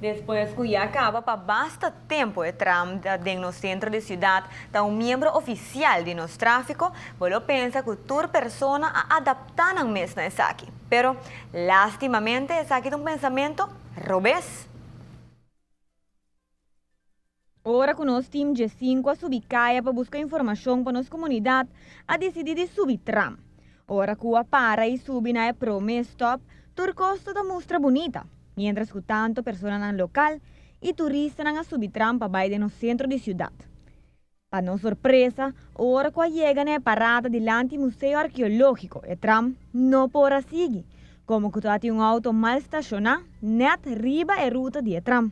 Despues cu ya caba pa basta tempo e tram den nos centro di ciudad ta un miembro oficial di nos trafico, bo lo pensa cu tur persona a adapta nan mes na esaki. Pero, lastimamente, esaki ta un pensamento robes. Ora cu nos team G5 a subi caya pa busca informacion pa nos comunidad, a dicidi di subi tram. Ora cu a para y subi na e prome stop, tur cos ta mustra bunita. Mientras cu tanto personanan local y turistanan a subi tram pa bay den nos centro di ciudad. Pa nos sorpresa, ora cu a yega na e parada dilanti Museo Arqueologico, e tram no por a sigui, como cu tabatin un auto mal staciona net riba e ruta di e tram.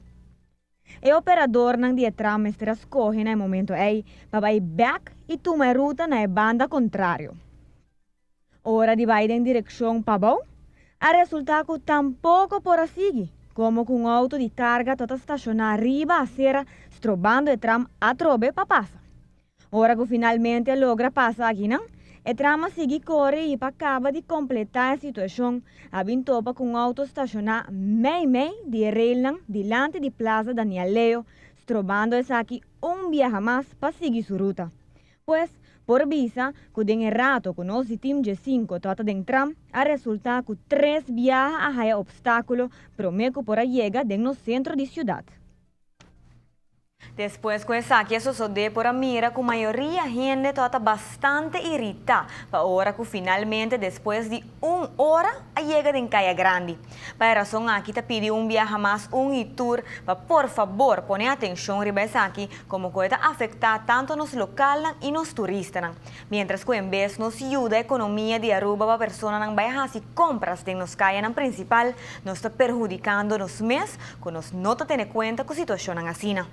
E operadornan di e tram mester a scoge na e momento ey pa bay bek y tuma e ruta na e banda contrario. Ora di bay den direccion pabou, a resulta cu tampoco por a sigui, como cu un auto di carga tabata staciona riba acera strobando e tram atrobe pa pasa. Ora cu finalmente a logra pasa akinan, e tram a sigui core y pa caba di completa e situacion, a bin topa cu un auto staciona mei mei di e railnan dilanti di Plaza Daniel Leo, strobando esaki un biaha mas pa sigui su ruta. Pues, por bisa cu den e rato cu nos di Team G5 tabata den tram, a resulta cu tres biaha a haya obstaculo prome cu por a yega den nos centro di ciudad. Despues cu esaki a sosode por a mira cu mayoria hende tabata bastante irita pa ora cu finalmente despues di un ora a yega den Caya Grandi. Pa e rason aki ta pidi un biaha mas un y tur pa por fabor pone atencion riba esaki como cu e ta afecta tanto nos localnan y nos turistanan. Mientras cu en bes nos yuda economia di Aruba pa personanan bay haci compras den nos cayanan principal, nos ta perhudicando nos mes cu nos no ta tene cuenta cu situacionnan asina.